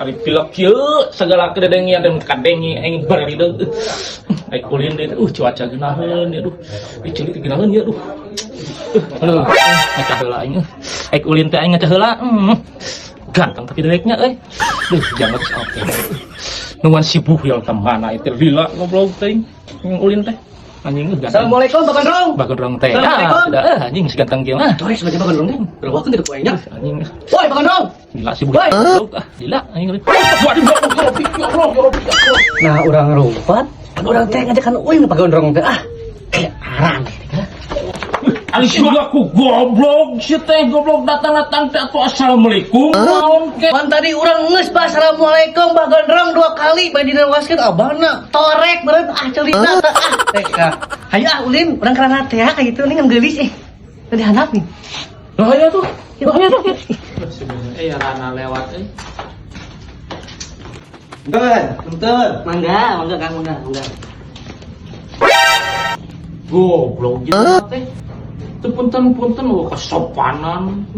Ari pilek kieu segala kededengian dan kadengi aing bararideung. Aing ulin deui, cuaca geunaheun ya, duh. Ih, ceuli geunaheun ya, duh. Aduh, ngacah heula aing. Aing ulin teh aing ngacah heula. Ganteng tapi deweknya euy. Duh, jangan geus oke. Nungguan si Buhil ke mana itu lila goblok teh. Yang ulin teh. Anjing ganteng. Assalamualaikum, Pak Gondrong. Pak Gondrong teh. Assalamualaikum. Ah, sudah, anjing si ganteng kieu mah. Torek sebagai Pak Gondrong teh. Berwakan tidak ku aing nya. Anjing. Woi, Pak Gondrong. Gila si Buhil. Woi. Goblok, ah, gila anjing. Waduh, ya Rabbi, ya Allah, ya Rabbi, ya Allah. Nah, urang rupat, kan urang teh ngajakan uing Pak Gondrong teh. Ah, kayak arang. Ali sia ku goblok si teh goblok datang-datang teh atuh assalamualaikum naon ke. Pan tadi urang geus bah assalamualaikum Bah Gondrong dua kali bae dinawaskeun abahna torek beureut ah cerita teh ah. Teh ah. Hayu ah ulin urang karana teh ah kayak gitu nih ngan geulis eh. Tadi handap nih. Bahaya tuh. Bahaya tuh. Eh ya rana lewat eh. Punten, punten. Mangga, mangga Kang, mangga, mangga. Goblok gitu teh. Teu punten-punten wah kesopanan.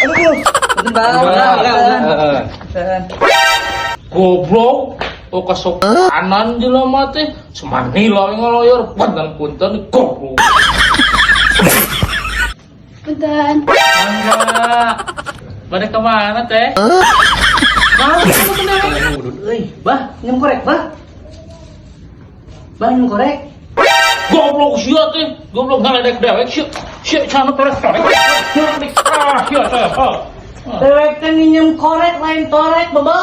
Aduh, punten Bang, mangga, mangga, mangga. Goblok. Oh kesopanan jelema teh. Semanila ngaloyor punten-punten goblok. Punten. Mangga. Bade ke mana teh? Nah, punten dewek. Udut euy. Bah, nyem korek, bah. Bah, nyem korek. Goblok sia teh, goblok ngaledek dewek sia. Sia cana torek-torek. Ah, sia teh. Ah. Dewek teh nginjem korek lain torek, bebel.